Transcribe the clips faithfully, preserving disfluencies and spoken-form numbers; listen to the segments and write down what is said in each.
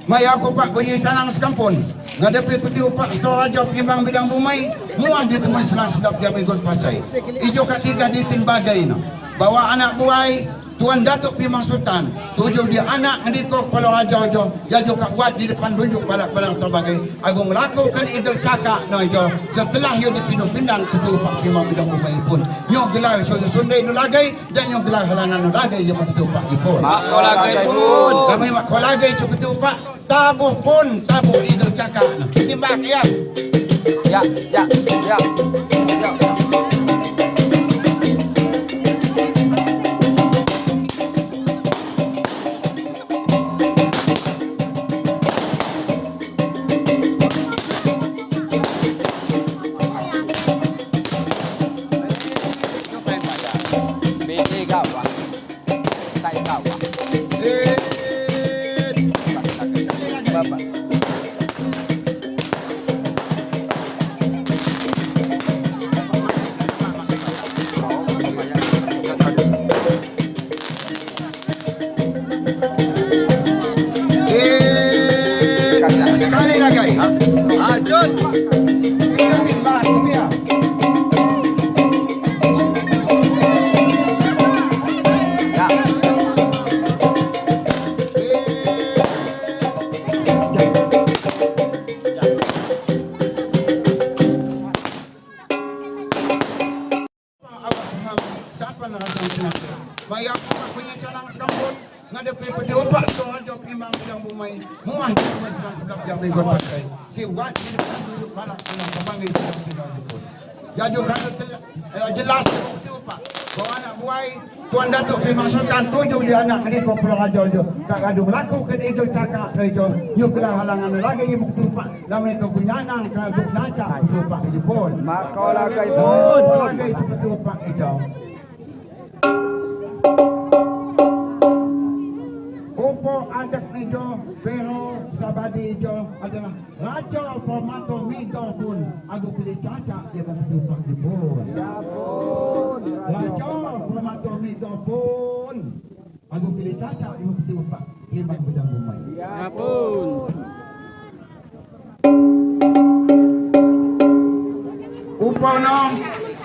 Maya ko pa ko ye sanang sekampon. Nga da pe ko ti upa stor ajo pimbang bidang bumai. Muan di teman sanang sedap jami got pasai. Ijo katiga di tin bagai no. Bawa anak buai, Tuan Datuk Pimbang Sultan. Tuju di anak ngediko kepala raja jo. Jajo ka wat di depan tunjuk balak-balak tabangai. Agung laku kan igel caka no jo. Setelah yo di pinung pindang ko ti upa pimbang bidang bumai pun. Nyo gelar so sundai no lagai. Janyo gelar halangan no lagai yo mako ti upa i pun. Mako lagai pun. Kami mako lagai cukup ti upa. Tabuh pun, tabuh igel caka no. Timbak ya. Ya, ya, ya. Ya. Eh, sekali lagi. Adun. Maya ko pa ko ye sanang sekampon. Nga da pe ko ti upa stor ajo pimbang bidang bumai. Muan di teman sanang sedap jami got pasai. Si wat di depan tunjuk balak-balak tabangai sedap sedap jepun. Jajo ka tel-, eh, jelas ko ti upa. Bawa anak buai. Tuan Datuk Pimbang Sultan tuju di anak ngediko kepala raja jo. Ka gaduh laku kan igel caka no jo. Nyo gelar halangan no lagai yo mako ti upa. Lamun iko punyanang ka guk naca ko ti upa i pun. Mako lagai pun. Mako lagai cukup ti upa i jo. Upo adak ni jo, pero sabadi jo adalah Rajo Permato Migo pun, ago kili caca yo mako ti upa i pun. Ya pun. Rajo Permato Migo pun. Ago kili caca yo mako ti upa, pimbang bidang bumai. Ya pun. Upo no,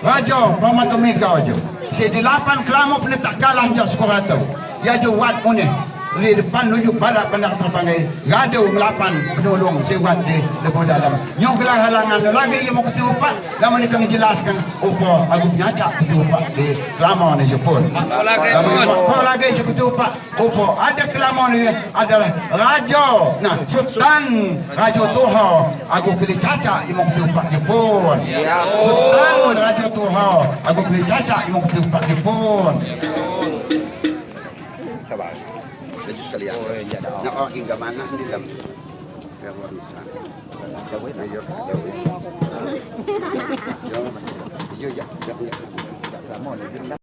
Rajo Permato Migo jo. Si di lapan kelamo penetak galah jo sekurato. Jajo wat muneh. Di depan tunjuk balak-balak tabangai. Gaduh ngelapan penulung si wat di lebu dalem. Nyo gelar halangan no lagai yo mako ti upa. Lamun iko ngejelaskan upo ago penyaca ko ti upa di kelamo ni jepun. Lamun mako lagai jo ko ti upa. Upo adak kelamo ni adalah rajo, nah, Sultan Rajo Tuho ago kili caca yo mako ti upa jepun. Sultan Rajo Tuho ago kili caca yo mako ti upa jepun. Sabar. Laju sekali. Oh, iya, dah. Nak awak hingga mana ni dalam? Yang orang sana. Jauh, jauh. Jauh. Jauh, jauh, jauh, jauh.